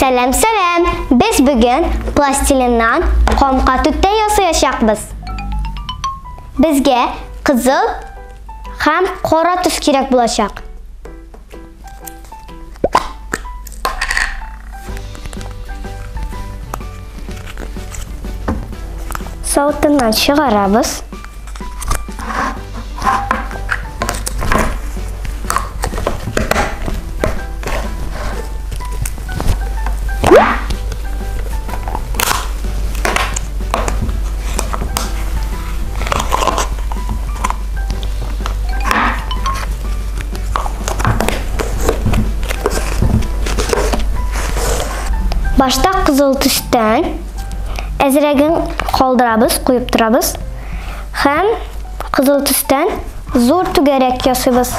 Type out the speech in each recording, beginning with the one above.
Сәлам, сәлам! Без бүген пластилиннан комка түтә ясаячакбыз. Безгә кызыл һәм кара төс кирәк булачак. Савытыннан чыгарабыз. Башта кызыл төстән әзрәген калдырабыз, куеп торабыз. Һәм кызыл төстән зур түгәрәк ясыйбыз.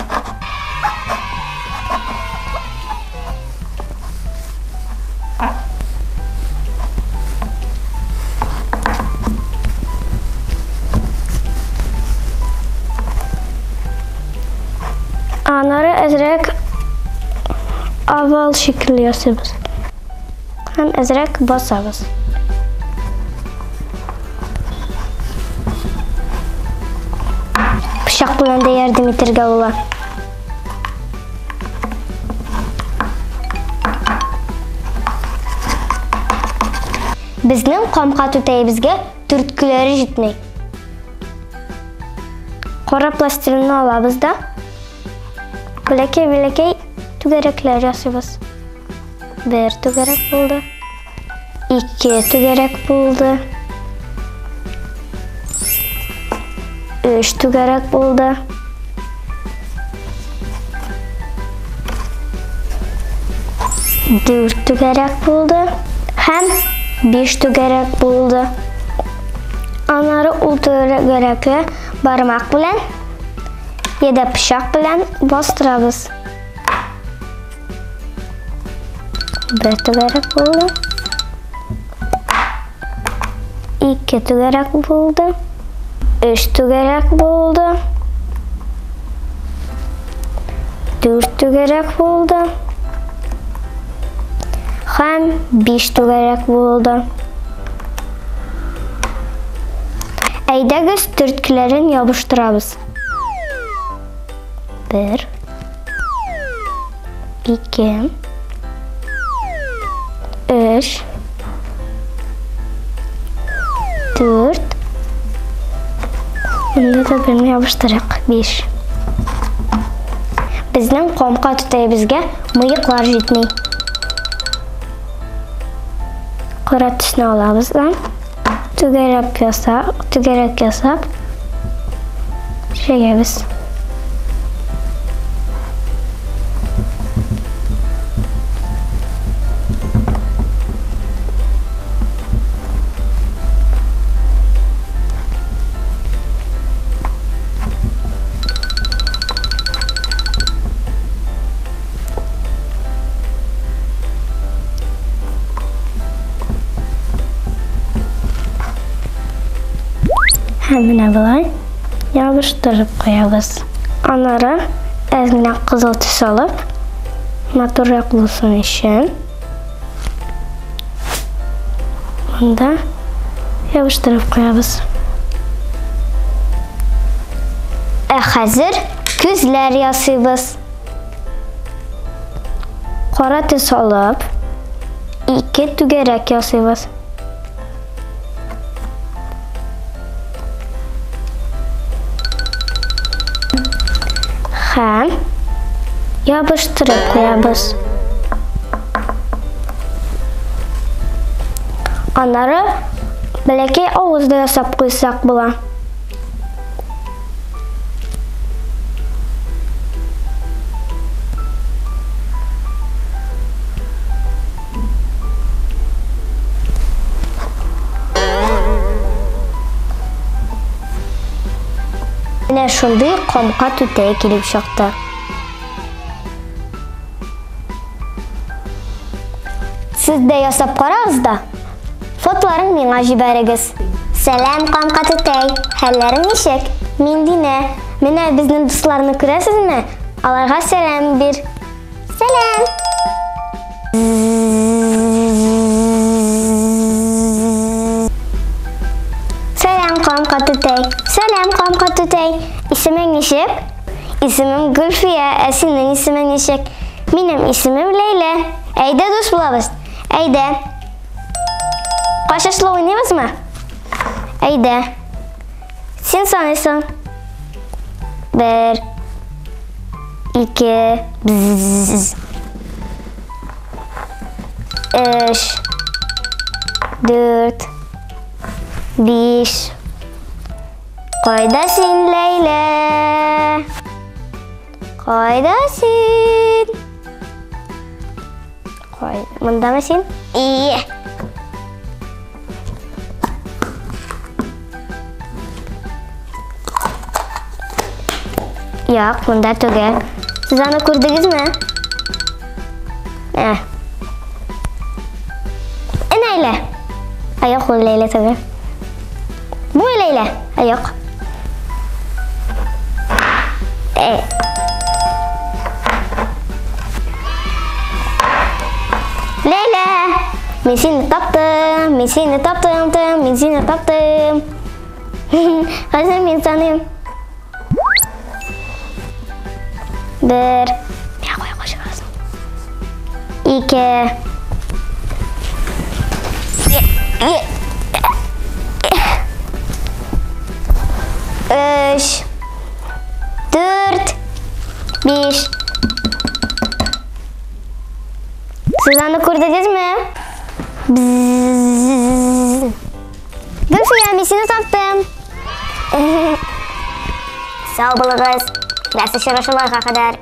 Аннары әзрәк овал шикелле ясыйбыз. Һәм әзрәк басабыз. Пычак белән дә ярдәм итәргә була. Безнең камка түтәебезгә төрткеләре җитми. Кара пластилинны алабыз да, бәләкәй-бәләкәй түгәрәкләр ясыйбыз. Бер түгәрәк булды. Ике түгәрәк булды. Өч түгәрәк булды. Дүрт түгәрәк булды. Һәм биш түгәрәк булды. Аннары ул түгәрәкне бармак белән я да пычак белән бастырабыз. Бер түгәрәк булды. Ике түгәрәк булды. Өч түгәрәк булды. Дүрт түгәрәк булды. Һәм биш түгәрәк булды. Әйдәгез төрткеләрен ябыштырабыз. Бер. Ике. Өч. Дүрт. Монда да берне ябыштырыйк. Биш. Безнең комка түтәебезгә мыеклар җитми. Кара төсне алабыз да. Түгәрәк ясап, түгәрәк ясап чигәбез. Һәм менә болай ябыштырып куябыз. Аннары әз генә кызыл төс алып, матуррак булсын өчен монда ябыштырып куябыз. Ә хәзер күзләр ясыйбыз. Кара төс алып, ике түгәрәк ясыйбыз. Һәм ябыштырып куябыз. Аннары бәләкәй авыз да ясап куйсак була. Менә шундый комка түтәй килеп чыкты. Сез дә ясап карагыз да, фотоларын миңа җибәрегез. Сәлам, комка түтәй! Хәлләрең ничек? Мин Динә. Менә безнең дусларны күрәсезме? Аларга сәлам бир. Сәлам! исемем Гөлфия, ә синең исемең ничек? Минем исемем Ләйлә. Әйдә дус булабыз. Әйдә. Кашышлы уйныйбызмы? Әйдә. Син саныйсың. Бер, ике, бзз. Өч, дүрт, биш. Кайда син, Ләйлә? Кайда син? Кай, мондамы син? Ие. Юк, монда түгел. Сез аны күрдегезме? Ә. Әнә Ләйлә. Ә юк, ул Ләйлә түгел. Бу Ләйлә. Ә юк. Э. Ләйлә! Мин сине таптым, мин сине таптым, тым, мин сине таптым. Хәзер мин саныйм. Бер. Я куя кушасың. Ике. Өч. Дүрт. Биш. Сез аны күрдегезме? Гөлфия, мин сине таптым. Сау булыгыз. Киләсе очрашуларга кадәр.